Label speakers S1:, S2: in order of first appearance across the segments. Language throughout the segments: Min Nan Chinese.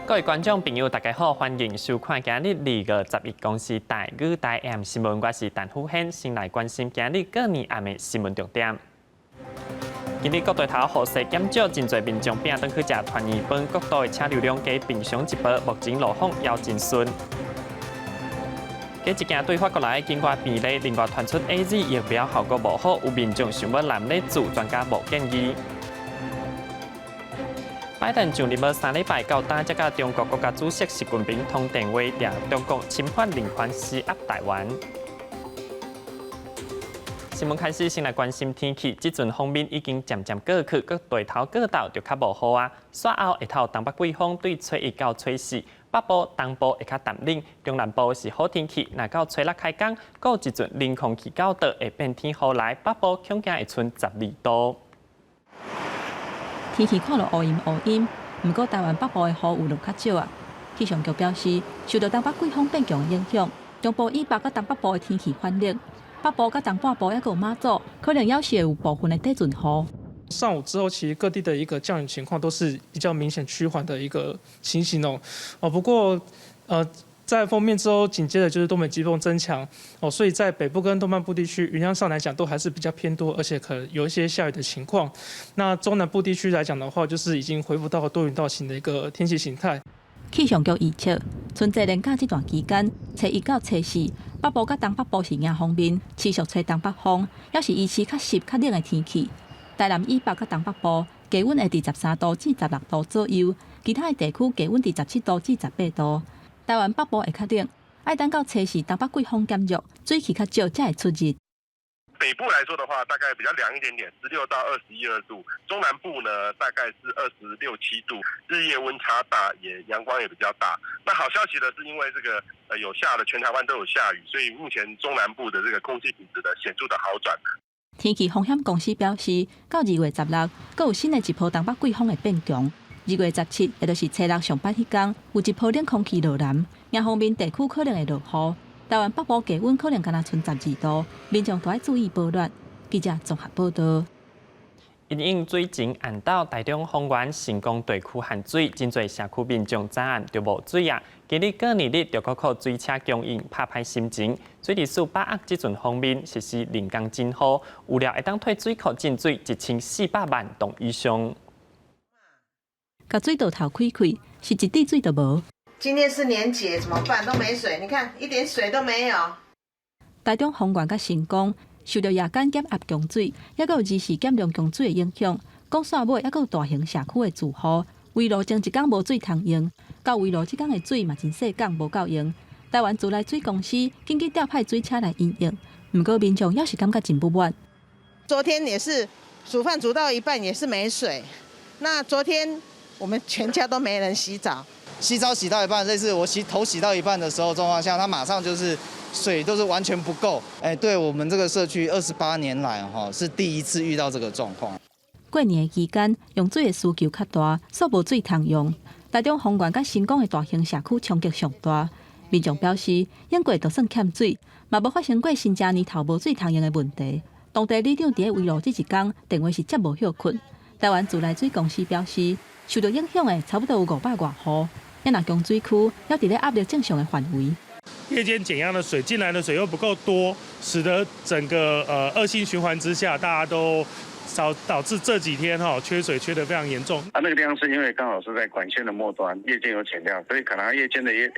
S1: 各位觀眾朋友，大家好，歡迎收看今日2月11公視台語台 M 新聞，我是陳富軒，先來關心今日過年暗的新聞重點。今日國道頭雨勢減少，真濟民眾變轉去食團圓飯，國道的車流量較平常一倍，目前路況猶真順。隔一件對法國來的境外病例，另外傳出 AZ 疫苗效果無好，有民眾想欲南咧注，專家無建議。拜登上任無3禮拜到今才佮中國國家主席習近平通電話，掠中國侵犯領空施壓台灣。新聞開始，先來關心天氣。這陣鋒面已經漸漸過去，閣地頭各島就較無雨啊。煞後下頭東北季風對初一到初四，北部、東部會較淡冷，中南部是好天氣。若到初六開工，閣有一陣冷空氣到達，會變天雨來，北部恐驚會賰12度。
S2: 天氣看落烏陰烏陰，毋過台灣北部的雨有落較少啊。氣象局表示，受到東北季風變強的影響，中部以北佮東北部的天氣反冷，北部佮東半部猶閣有馬祖，可能猶是會有部分的短陣雨。
S3: 上午之後，其實各地的一個降雨情況都是比較明顯趨緩的一個情形哦。哦，不過，在鋒面之後，緊接着就是東北季風增強哦，所以在北部跟東半部地區雲量上來講，都還是比較偏多，而且可能有一些下雨的情況。那中南部地區來講的話，就是已經恢復到多雲到晴的一個天氣形態。
S2: 氣象局預測，春節連假這段期間，初一到初四，北部佮東北部是迎鋒面，持續吹東北風，猶是維持較濕較冷的天氣。台南以北佮東北部低溫會佇13度至16度左右，其他的地區低溫佇17度至18度。台灣北部會較冷，愛等到初四東北季風減弱，水汽較少才會出熱。
S4: 北部來說的話，大概比較涼一點點，16到21、2度。中南部呢，大概是26、7度，日夜溫差大，也陽光也比較大。那好消息呢，是因為這個有下了，全台灣都有下雨，所以目前中南部的這個空氣品質的顯著的好轉。
S2: 天氣風險公司表示，到2月16，閣有新的一波東北季風會變強。2月17，也就是初六上班彼工，有一波冷空氣落南，迎風面地區可能會落雨。台灣北部低溫可能干焦賰12度，民眾都愛注意保暖。記者綜合報道。
S1: 因應水情暗斗台中豐原成功地區限水，真濟社區民眾早暗就無水啊。今日過年日就閣靠水車供應，拍歹心情。水利署把握這陣鋒面實施人工增雨，預料會當退水庫進水1400萬噸以上。
S2: 共水道頭開開，是一滴水都無。
S5: 今天是年節，怎麼辦？都沒水，你看一點水都沒有。
S2: 台中豐原佮成功受著夜間減壓供水，猶閣有二時減量供水的影響，講煞尾猶閣有大型社區的住戶，圍爐前一工無水通用，到圍爐這工的水嘛真細港無夠用。台灣自來水公司緊急調派水車來因應，毋過民眾猶是感覺真不滿。
S5: 昨天也是煮飯煮到一半也是沒水，那昨天我們全家都沒人洗澡。
S6: 洗澡洗到一半，類似我洗頭洗到一半的時候狀況下，它馬上就是水都是完全不夠。哎，對我們這個社區28年來哈是第一次遇到這個狀況。
S2: 過年期間用水的需求較大，煞無水通用。台中豐原佮成功的大型社區衝擊上大，民眾表示，用過就算欠水，嘛無發生過新正年頭無水通用的問題。當地里長佇咧圍爐這一工，電話是接無歇睏。台灣自來水公司表示，受到影響的差不多有500外戶。若供水區猶佇咧壓力正常的範圍。
S7: 夜間減壓的水進來的水又不夠多，使得整個惡性循環之下，大家都導致這幾天哈缺水缺得非常嚴重。
S8: 啊，那個地方是因為剛好是在管線的末端，夜間有減量，所以可能夜間的夜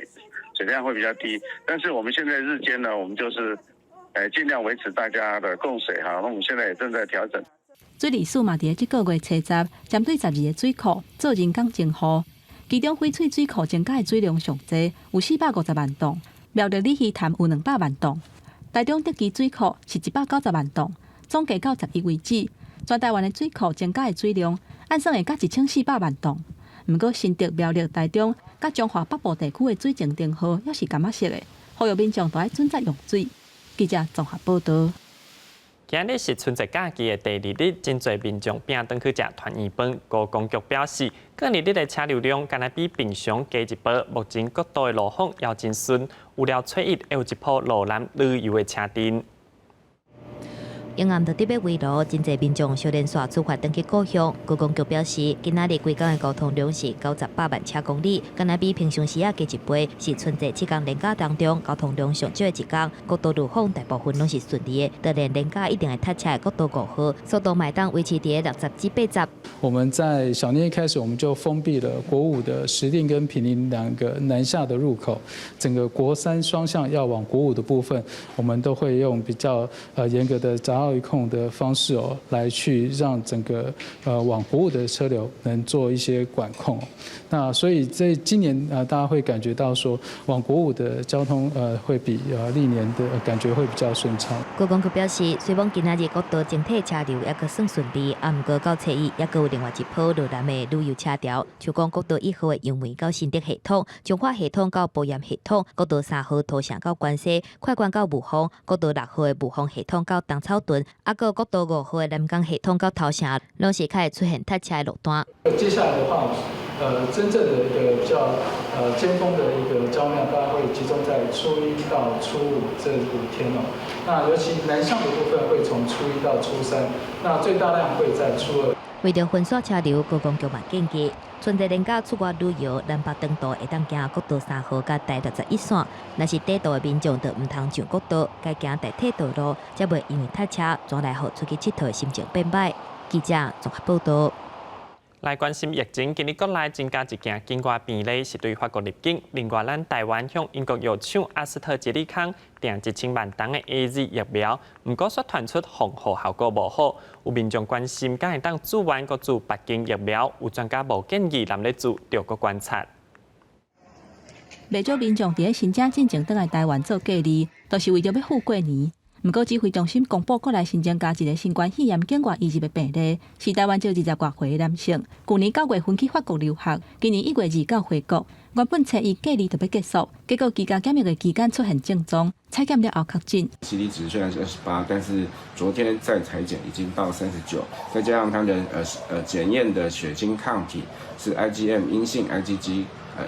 S8: 水量會比較低。但是我們現在日間呢，我們就是盡量維持大家的供水哈。那我們現在也正在調整。
S2: 水利署嘛，佇咧這個月初十，針對12個水庫做人工增雨，其中翡翠水庫增加的水量上濟，有450萬噸；苗栗鯉魚潭有200萬噸；台中竹崎水庫是190萬噸。總計到十一為止，全台灣的水庫增加的水量，按算會到1400萬噸。毋過新竹、苗栗、台中佮彰化北部地區的水情燈號猶是柑仔色的，呼籲民眾都愛準則用水。記者綜合報道。
S1: 今日是春節假期的第二日，真濟民眾拚轉去食團圓飯。高公局表示，過年日的車流量敢若比平常加一倍。目前國道的路況猶真順，預料初一會有一波路南旅遊的車陣。
S9: 永暗就得欲圍爐，真濟民眾小連紲出發轉去故鄉。觀光局表示，今仔日規工的交通量是98萬車公里，敢若比平常時仔加一倍，是春節7天連假當中交通量上少的一工。國道路況大部分攏是順利的，當然連假一定會塞車的國道5號，速度嘛會當維持佇60至80。
S10: 我們在小年一開始，我們就封閉了國五的石碇跟坪林兩個南下的入口，整個國三雙向要往國五的部分，我們都會用比較嚴格的閘號一控的方式哦，來去讓整個往國五的車流能做一些管控。那所以在今年啊，大家會感覺到說往國五的交通會比歷年的感覺會比較順暢。
S9: 觀光局表示，雖罔今仔日國道整體車流猶閣算順利，啊，毋過到初一猶閣有另外一波落南的旅遊車潮，像講國道1號的楊梅到新竹系統、彰化系統到埔鹽系統、國道3號土城到關西、快關到霧峰、國道6號的霧峰系統到東草屯，啊，閣國道5號的南港系統到頭城，攏是較會出現塞車的路段。
S10: 接下來的話，真正的一個比較尖峰的一個交通量，大概會集中在初一到初五這5天哦。那尤其南向的部分會從初一到初三，那最大量會在初二。
S9: 為著分散車流，觀光局嘛建議，春節連假出外旅遊，南北長途會當行國道3號佮台61線。若是短途的民眾，就毋通上國道，改行代替道路，才袂因為塞車，轉來予出去𨑨迌的心情變䆀。記者綜合報道。
S1: 來關心疫情，今日國內增加一件境外病例，是對法國入境。另外，咱台灣向英國藥廠阿斯特捷利康訂1000萬劑的 AZ 疫苗，毋過卻傳出防護效果無好，有民眾關心，敢會當注完閣注北京疫苗？有專家無建議濫咧注，著閣觀察。
S2: 袂少民眾佇咧新正進前轉來台灣做隔離，都是為著欲赴過年。毋過，指揮中心公布國內新增加一個新冠肺炎境外移入的病例，是台灣籍20外歲的男性。舊年9月份去法國留學，今年1月29回國。原本初一隔離就欲結束，結果居家檢疫的期間出現症狀，採檢了後確診。
S11: CT 值雖然是28，但是昨天再採檢已經到39，再加上他的檢驗的血清抗體是 IgM 陰性，IgG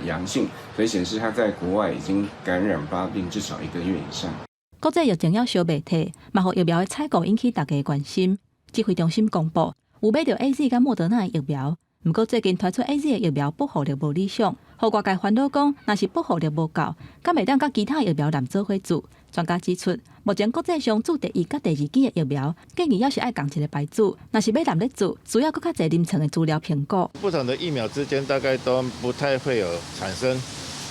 S11: 陽性，所以顯示他在國外已經感染發病至少一個月以上。
S2: 國際疫情猶燒袂退，嘛予疫苗的採購引起大家關心。指揮中心公布有買著 AZ 佮莫德納的疫苗，毋過最近傳出 AZ 的疫苗保護力無理想，予外界煩惱講，若是保護力無夠，敢會當佮其他疫苗濫做伙注？專家指出，目前國際上注第一佮第二劑的疫苗，建議猶是愛仝一個牌子。若是欲濫咧注，需要閣較濟臨床的資料評估。
S12: 不同的疫苗之間大概都不太會有產生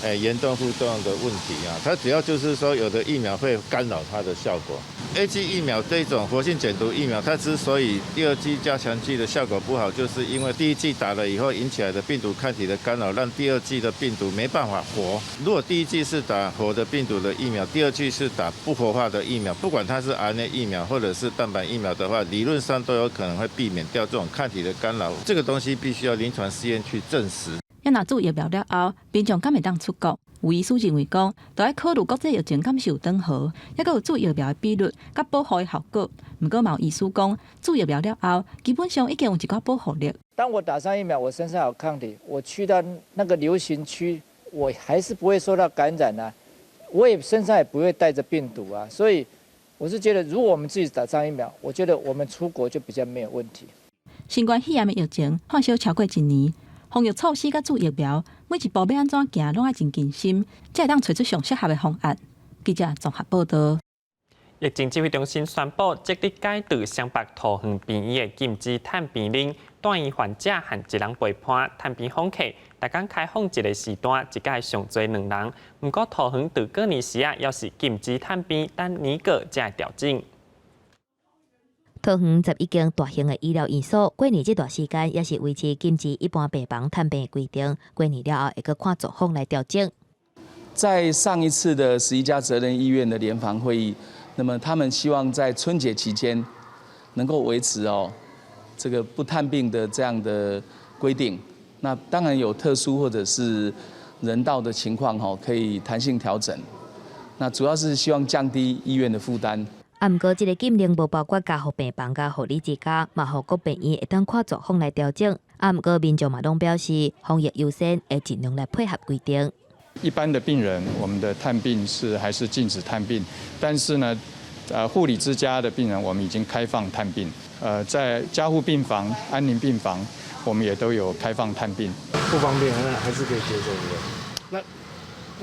S12: 嚴重副作用的問題啊，它主要就是說有的疫苗會干擾它的效果。AZ 疫苗這種活性減毒疫苗，它之所以第二劑加強劑的效果不好，就是因為第一劑打了以後引起來的病毒抗體的干擾，讓第二劑的病毒沒辦法活。如果第一劑是打活的病毒的疫苗，第二劑是打不活化的疫苗，不管它是 RNA 疫苗或者是蛋白疫苗的話，理論上都有可能會避免掉這種抗體的干擾。這個東西必須要臨床試驗去證實。
S2: 啊若注疫苗了後，民眾敢會當出國？有醫師認為講，著愛考慮國際疫情敢是有轉好，猶閣有注疫苗的比率佮保護的效果。毋過嘛有醫師講，注疫苗了後，基本上已經有一寡保護力。
S13: 當我打上疫苗，我身上有抗體，我去到那個流行區，我還是不會受到感染啊，我也身上也不會帶着病毒啊，所以我是覺得，如果我們自己打上疫苗，我覺得我們出國就比較沒有問題。
S2: 新冠肺炎的疫情發燒超過一年。防疫措施佮注疫苗，每一步欲按怎行，攏愛真謹慎，才會當揣出上適合的方案。記者綜合報道。
S1: 疫情指揮中心宣布，即日解除雙北桃園病院的禁止探病令，住院患者限一人陪伴，探病訪客，逐工開放一個時段，一擺上濟兩人。毋過桃園佇過年時啊，猶是禁止探病，等年過才會調整。
S9: 桃園11間大型的醫療院所，過年這段時間也是維持禁止一般病房探病的規定。過年了後會閣看狀況來調整。
S14: 在上一次的11家責任醫院的聯防會議，那麼他們希望在春節期間能夠維持哦這個不探病的這樣的規定。那當然有特殊或者是人道的情況哈，可以彈性調整。那主要是希望降低醫院的負擔。
S9: 啊，毋過這个禁令無包括加護病房佮護理之家，嘛予各病院會當看狀況來調整。啊，毋過民眾嘛攏表示，防疫優先，會盡量來配合規定。
S15: 一般的病人，我們的探病是還是禁止探病，但是呢，護理之家的病人，我們已經開放探病。在加護病房、安寧病房，我們也都有開放探病。
S16: 不方便，那還是可以接受的。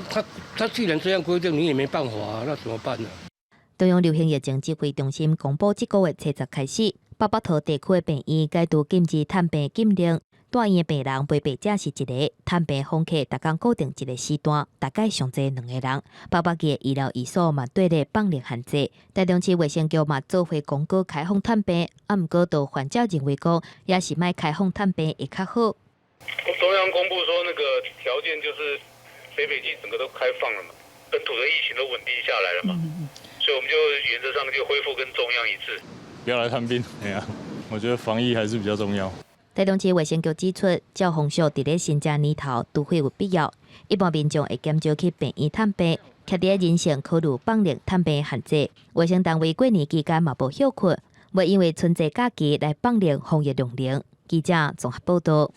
S17: 那他既然這樣規定，你也沒辦法啊，那怎麼辦呢？
S9: 中央流行疫情指揮中心公布，這個月初十開始，北北桃地區的病院解除禁止探病禁令，住院的病人陪病者是一个，探病訪客逐工固定一個時段，大概上濟兩個人。北北基的醫療院所嘛對咧放寬限制，台中市衛生局嘛做伙公告開放探病，啊，毋過都患者認為講，也是莫開放探病會較好。
S18: 中央公布說那個條件就是北北基整個都開放了嘛，本土的疫情都穩定下來了嘛，所以我們就原則上就恢復跟中央一致。
S7: 不要來探病，哎呀，我覺得防疫還是比較重要。
S9: 台中市衛生局指出，照風俗佇咧新正年頭，除非有必要，一般民眾會減少去病院探病，徛佇咧人性考慮放寬探病限制。衛生單位過年期間嘛無歇睏，袂因為春節假期來放寬防疫量能。記者綜合報道。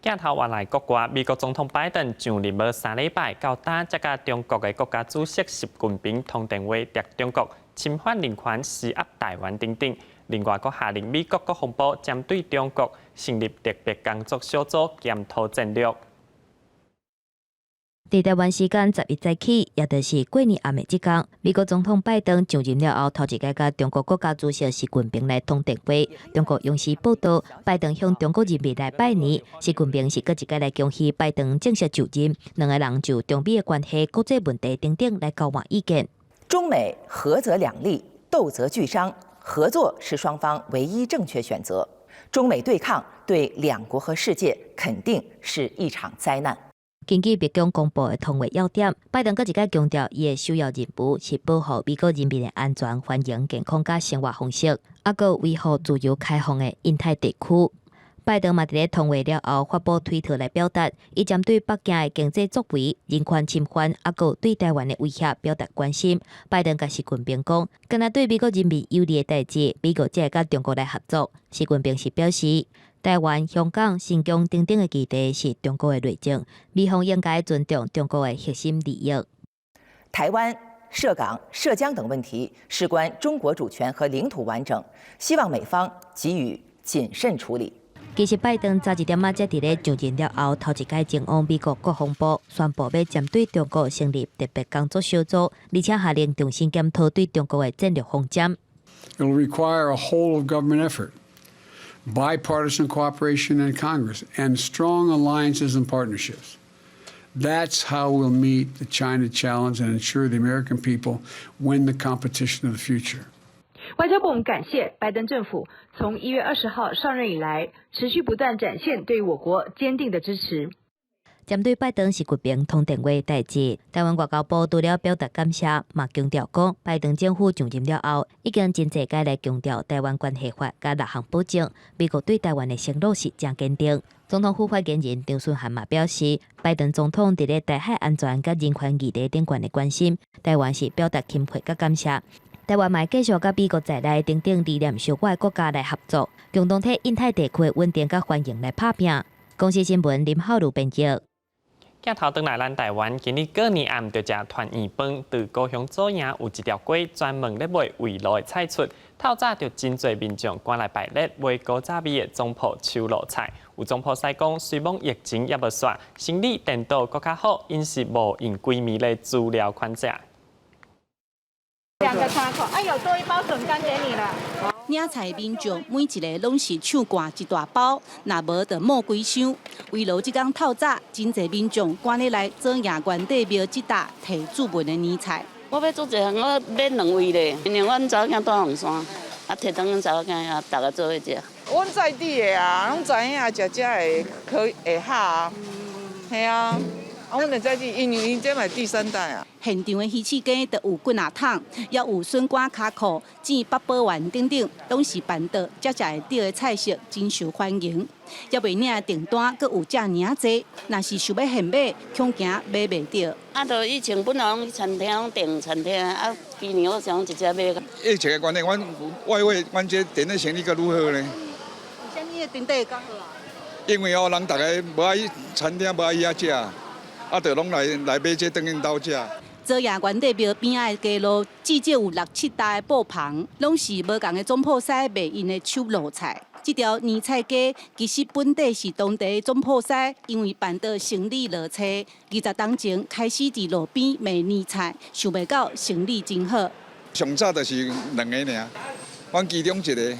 S1: 鏡頭換來國外，美國總統拜登上任無3禮拜，到今才佮中國的國家主席習近平通電話，指中國侵犯人權、施壓台灣等等。另外，閣下令美國國防部針對中國成立特別工作小組檢討戰略。
S9: 佇台灣時間11早起，也就是過年暗暝這工，美國總統拜登上任了後，頭一擺佮中國國家主席習近平來通電話。中國央視報道，拜登向中國人民來拜年，習近平是閣一擺來恭喜拜登正式就任，兩个人就中美的關係、國際問題等等來交換意見。
S19: 中美合則兩利，鬥則俱傷。合作是雙方唯一正確選擇。中美對抗對兩國和世界肯定是一場災難。
S9: 根據白宮公布的通話要點，拜登閣一擺強調，伊的首要任務是保護美國人民的安全、繁榮、健康佮生活方式，猶閣維護自由開放的印太地區。拜登嘛佇咧通話了後發布推特來表達，伊針對北京的經濟作為、人權侵犯，猶閣對台灣的威脅表達關心。拜登佮習近平講，干焦對美國人民有利的代誌，美國才會佮中國來合作。習近平是表示，台灣、香港、新疆等等的議題是中國的內政，美方應該尊重中國的核心利益。
S19: 台灣、涉港、涉疆等問題事關中國主權和領土完整，希望美方給予謹慎處理。
S9: 其實拜登早一點仔才佇咧上任了後，頭一擺前往美國國防部宣布欲針對中國成立特別工作小組，而且下令重新檢討對中國的戰略方針。
S20: It will require a whole of government effort, bipartisan cooperation in Congress, and strong alliances and partnerships. That's how we'll meet the China challenge and ensure the American people win the competition of the future.
S21: 外交部感謝拜登政府從1月20號上任以來，持續不斷展現對我國堅定的支持。
S9: 針對拜登習近平通電話代誌，台灣外交部除了表達感謝，嘛強調講，拜登政府上任了後，已經真濟擺來強調台灣關係法佮六項保證，美國對台灣的承諾是誠堅定。總統府發言人張惇涵嘛表示，拜登總統佇咧台海安全佮人權議題頂懸的關心，台灣是表達欽佩佮感謝。台灣嘛會繼續佮美國在內等等理念相仝的國家來合作，共同替印太地區的穩定佮繁榮來拍拚。公視新聞林浩如編輯。
S1: 鏡頭轉來咱台灣，今日過年暗就食團圓飯，佇高雄左營有一條街專門咧賣圍爐的菜出，透早就真濟民眾趕來排列買古早味的總鋪手路菜。有總鋪師講，雖罔疫情猶無煞，生理顛倒閣較好，𪜶是無用規暝咧資料款者。
S22: 兩個插口，哎呦，多一包筍乾給你了。
S23: 領菜民眾每一个攏是手掛一大包，若無就摸幾箱。圍爐這工透早，真濟民眾趕咧來左營關帝廟這搭提煮飯的年菜。
S24: 我欲煮一項，我買兩位咧，因為阮查某囝蹛鳳山，啊，提轉阮查某囝啊，逐个做伙食。
S25: 阮在地的啊，攏知影食這會可會好啊，嘿啊。啊，阮就在地，因為𪜶這嘛第三代啊。
S23: 現場的魚翅羹就有幾若桶，也有筍乾跤褲、煎八寶丸等等，攏是辦桌才食會著的菜色，真受歡迎。猶未領的訂單，閣有遮爾仔濟，若是想欲現買，恐驚買袂著。
S24: 啊，就以前本來攏去餐廳攏訂餐廳，啊，今年我想一直買。
S26: 疫情的關係，阮外匯，阮這店的生意閣愈好呢。
S23: 為啥物的店底會較好啊？
S26: 因為哦，人逐个無愛餐廳，無愛去遐食。啊，就攏來來買這轉𪜶兜食。
S23: 昨夜原帝廟邊仔的街路，至少有六七搭的布棚，攏是無仝的總鋪師賣𪜶的手路菜。這條年菜街其實本底是當地的總鋪師，因為辦桌生理落差，20冬前開始佇路邊賣年菜，想袂到生意真好。
S26: 上早就是兩个爾，阮其中一个。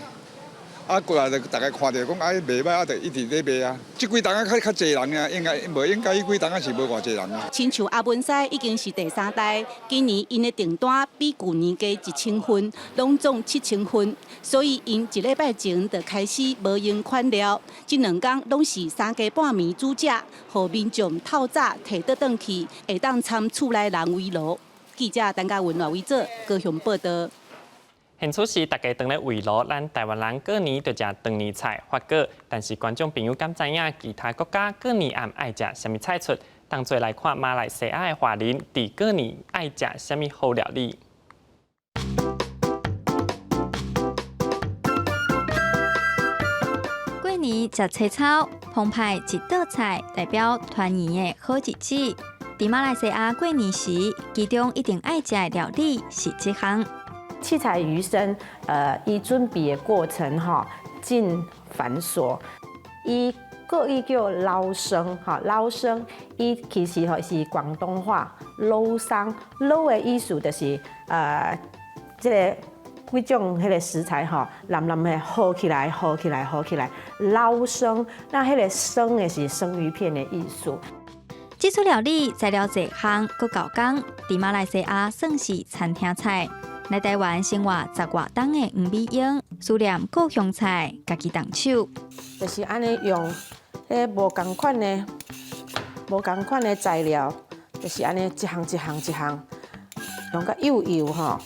S26: 啊，過來就逐家看著講，哎，袂䆀啊，就一直咧賣啊。這幾冬仔較較濟人啊，應該無應該彼幾冬仔是無偌濟人啊。
S23: 親像阿文師已經是第三代，今年𪜶的訂單比舊年加1000份，攏總7000份，所以𪜶一禮拜前就開始無閒款了。這兩工攏是三更半暝煮食，予民眾透早提倒轉去，會當參厝內人圍爐。記者陳嘉文、賴偉哲高雄報導。
S1: 現此時，大家當咧圍爐，咱台灣人過年就食長年菜、發糕。但是觀眾朋友敢知影其他國家過年暗愛食啥物菜出？當做來看馬來西亞的華人佇過年愛食啥物好料理。
S3: 過年食青草，澎湃一道菜，代表團圓的好日子。佇馬來西亞過年時，其中一定愛食的料理是這項。
S4: 七彩魚生，伊準備的過程吼，真繁瑣。伊國語叫撈生，吼撈生，伊其實吼是廣東話撈生，撈的意思就是這个幾種彼个食材吼，濫濫的合起來，合起來，合起來，撈生。那彼个生的是生魚片的意思。
S3: 這出料理材料濟項，閣夠工，佇馬來西亞算是餐廳菜。來台灣生活十外冬的黃美英，思念故鄉菜，家己動手。
S4: 就是按呢用，彼無仝款的、無仝款的材料，就是按呢一項一項一項，用甲幼幼吼。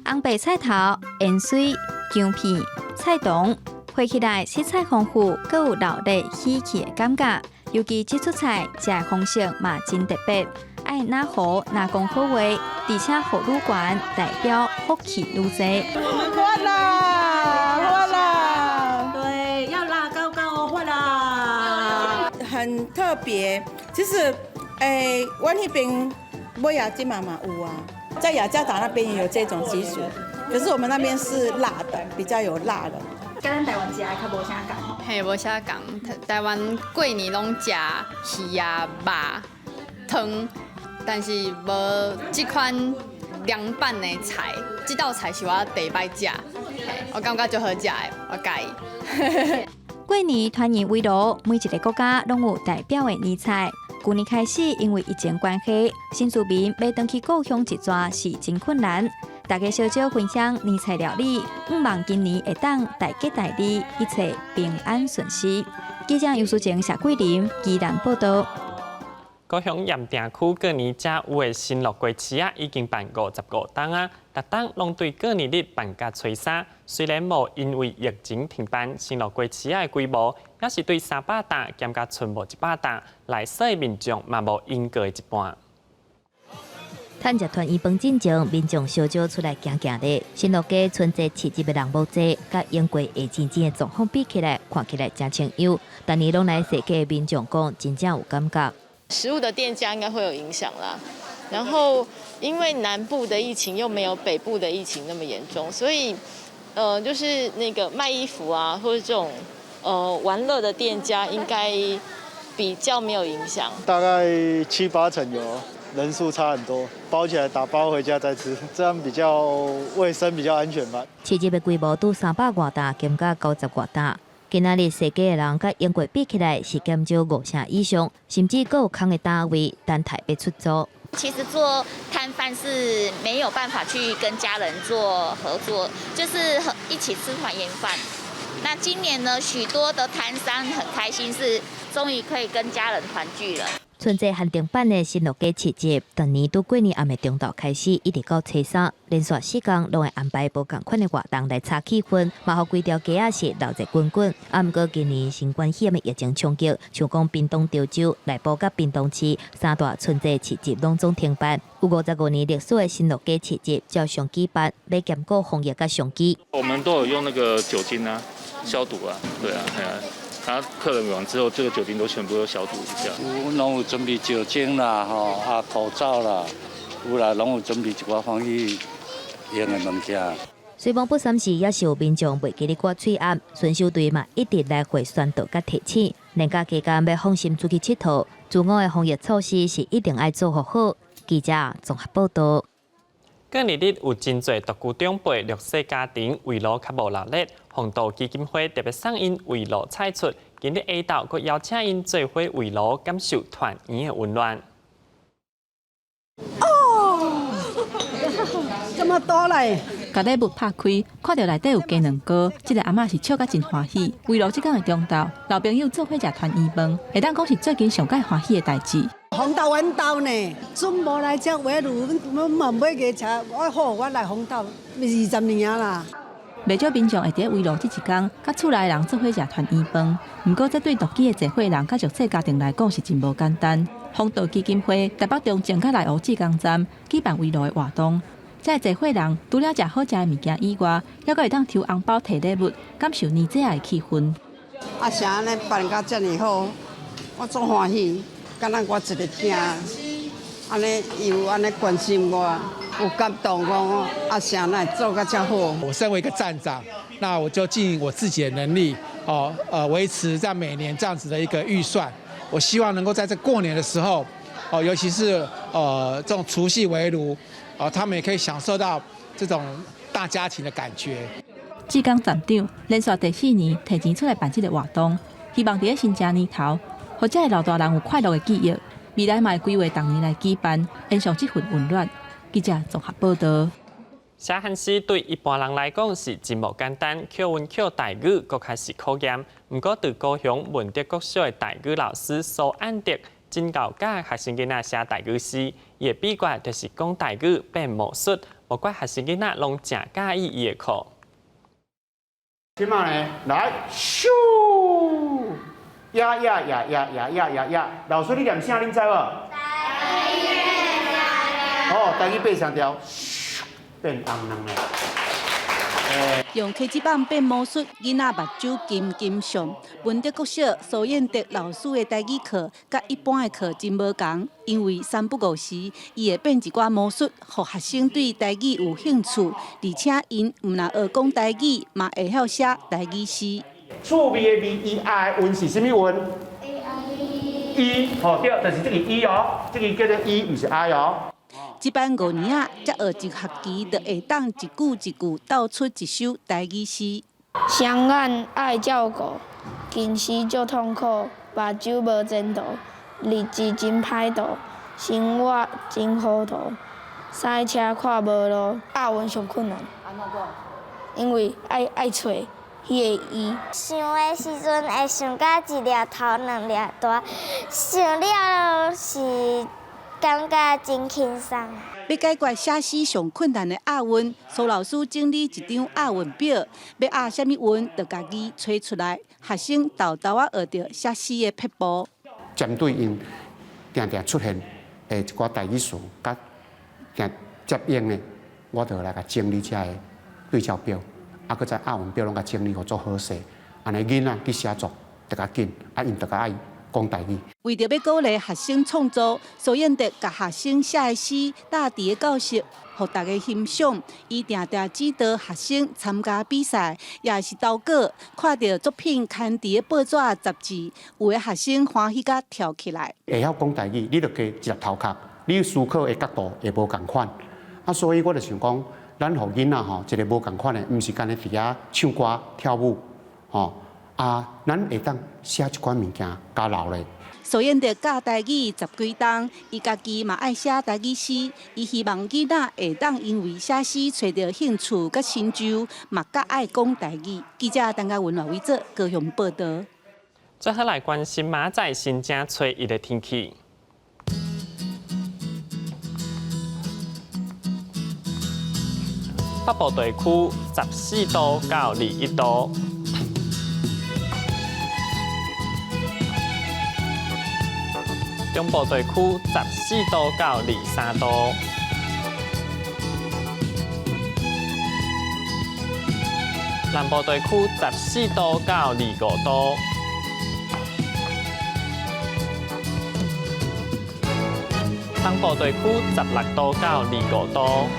S3: 紅白菜頭、芫荽、薑片、菜茼，配起來色彩豐富，閣有熱鬧喜氣的感覺。尤其這出菜食的方式嘛真特別。愛若雨若講好話，而且福愈懸，代表福氣愈濟。
S25: 發啦，發啦！對，要拉高高哦，發啦！很特別，其實，阮彼邊尾仔這嘛嘛有啊，在雅加達那邊也有這種習俗，可是我們那邊是辣的，比較有辣的。
S3: 佮咱台灣食的較無啥仝。
S5: 嘿，無啥仝。台灣過年攏食魚啊、肉、湯。但是無這款涼拌的菜，這道菜是我第一擺食，我感覺足好食的，我佮意。
S3: 過年團圓圍爐，每一个國家攏有代表的年菜。舊年開始，因為疫情關係，新住民欲轉去故鄉一逝是真困難。大家小少分享年菜料理，向望今年會當大吉大利，一切平安順遂。記者尤淑靜、謝桂林，宜蘭報導。
S1: 高雄鹽埕區過年才有的新樂街市仔已經辦55冬啊，逐冬攏對過年日辦甲催三。雖然無因為疫情停辦，新樂街市仔的規模也是對300擔減甲賰無100擔，來踅的民眾嘛無應過的一半。
S9: 趁食團圓飯進前，民眾小少出來行行咧。新樂街春節市集的人無濟，佮英國下錢錢的狀況比起來，看起來誠清幽。逐年攏來踅街的民眾講，真正有感覺。
S6: 食物的店家應該會有影響啦，然後因為南部的疫情又沒有北部的疫情那麼嚴重，所以，就是那個賣衣服啊，或者這種，玩樂的店家應該比較沒有影響。
S16: 大概七八成有，人數差很多，包起來打包回家再吃，這樣比較衛生，比較安全吧。
S9: 市集的規模拄300外擔，減甲90外擔。今仔日踅街的人，佮英國比起來是減少5成以上，甚至閣有空的單位等待欲出租。
S8: 其實做攤販是沒有辦法去跟家人做合作，就是一起吃團圓飯。那今年呢，許多的攤商很開心，是終於可以跟家人團聚了。
S9: 春節限定版的新樂街市集，逐年拄過年暗的中晝開始，一直到初三，連續四工攏會安排無仝款的活動來炒氣氛，嘛予規條街仔是熱鬧滾滾。啊，毋過今年新冠肺炎的疫情衝擊，像講屏東潮州、內埔佮屏東市三大春節市集攏總停辦。有55年歷史的新樂街市集照常舉辦，欲兼顧防疫佮商機。
S10: 我們都有用那個酒精啊消毒啊，對啊，係啊。他客人完之後，這個酒精都全部都消毒一下。
S27: 有攏有準備酒精啦，吼啊口罩啦，
S2: 有啦，攏有準備一寡歡喜用的物件。
S9: 雖罔不三時也是有民眾袂記得掛喙罨，巡守隊嘛一直來回宣導佮提醒，連加加減欲放心出去𨑨迌，自我的防疫措施是一定愛做好。記者綜合報導。
S1: 過年日有真濟獨居長輩弱勢家庭圍爐較無熱熱，弘道基金會特別送𪜶圍爐菜出，今日下晝閣邀請𪜶做伙圍爐，感受團圓的溫暖。
S11: 哦，這麼多嘞！
S12: 共禮物拍開，看著內底有雞卵糕，這个阿嬤是笑甲真歡喜。圍爐這工的中晝，老朋友做伙食團圓飯，會當講是最近上蓋歡喜的代誌。
S11: 弘道阮兜呢，準無來這圍爐，阮嘛買個食。我好，我來弘道20年啦。
S12: 袂少民眾會佇圍爐這一工，佮厝內人做伙食團圓飯。毋過，這對獨居的濟歲人佮弱勢家庭來講是真無簡單。弘道基金會台北中正佮內湖志工站舉辦圍爐的活動，這濟歲人除了食好食的物件以外，猶閣會當抽紅包提禮物，感受年節的氣氛。
S13: 啊，啥按呢辦甲遮爾好，我足歡喜。敢若我一个囝，按呢伊有按呢關心我，有感動講啊，啥來做甲遮好。
S14: 我身為一個站長，那我就盡我自己的能力，哦，維持在每年這樣子的一個預算。我希望能夠在這過年的時候，哦，尤其是這種除夕圍爐，哦，他們也可以享受到這種大家庭的感覺。
S12: 志工站長連續第四年提錢出來辦這个活動，希望佇咧新正年頭，予這个老大人有快樂的記憶，未來嘛會規劃逐年來舉辦，延續這份溫暖。記者綜合報導。
S1: 寫漢詩對一般人來講是真無簡單，扣韻扣台語閣較是考驗。毋過，佇高雄文德國小的台語老師蘇安德，真𠢕教學生囡仔寫台語詩。伊的秘訣就是講台語變魔術，無怪學生囡仔攏誠佮意伊的課。
S15: 這擺呢，來，咻，呀呀呀呀呀呀呀呀！老師，你念啥？恁知無？哦，台語變聲調，變紅卵的。
S23: 用溪子棒變魔術，囡仔目睭金金閃。文德國小蘇燕德老師的台語課，佮一般的課真無仝，因為三不五時，伊會變一寡魔術，予學生對台語有興趣，而且𪜶毋但學講台語，嘛會曉寫台語詩。
S15: 趣味的味，伊愛的韻是啥物韻？E，吼對，就是這个 E 哦，這个叫做 E，毋是 I 哦。
S23: 這班5年仔，才學一學期，就會當一句一句鬥出一首台語詩。
S27: 雙眼愛照顧，近視足痛苦，目睭無前途，日子真歹度，生活真糊塗，駛車看無路，押韻上困難。因為愛揣彼個 E。
S28: 想的時陣會想甲一粒頭兩粒大，想了是感覺真輕鬆。
S23: 欲解決寫詩上困難的押韻，蘇老師整理一張押韻表，欲押啥物韻，就家己揣出來。學生沓沓仔學著寫詩的撇步。
S15: 針對𪜶定定出現的一寡台語詞，佮定接應的，我就來共整理這个對照表，啊，閣再押韻表攏共整理予足好勢，按呢囡仔去寫作就較緊，啊，𪜶就較愛講台語。
S23: 為著欲鼓勵學生創作，蘇燕德共學生寫的詩貼佇个教室，予大家欣賞。伊定定指導學生參加比賽，也是投稿，看著作品刊佇个報紙雜誌，有的學生歡喜甲跳起來。
S15: 會曉講台語，你著加一粒頭殼，你思考的角度會無仝款。啊，所以我就想講，咱予囡仔吼一个無仝款的，毋是干焦佇遐唱歌跳舞，吼啊，咱會當寫一寡物件加留咧。
S23: 蘇燕德教台語十幾冬，伊家己嘛愛寫台語詩。伊希望囡仔會當因為寫詩揣著興趣佮成就，嘛較愛講台語。記者陳嘉文、賴偉哲高雄報導。
S1: 最後來關心明仔載新正初一的天氣。北部地區14度到21度。中部地區14度到23度。南部地區14度到25度。東部地區16度到25度。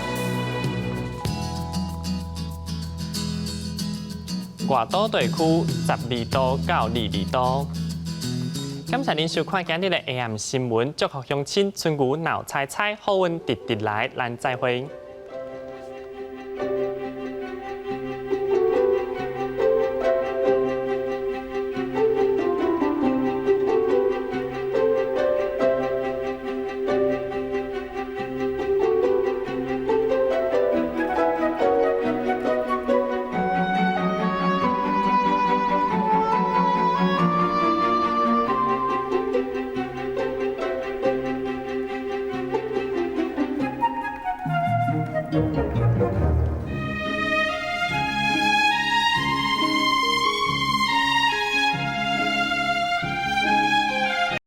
S1: 外島地區12度到22度。感謝您收看今日的 AM 新聞，祝福鄉親春牛鬧彩彩，好運直直來，咱再會。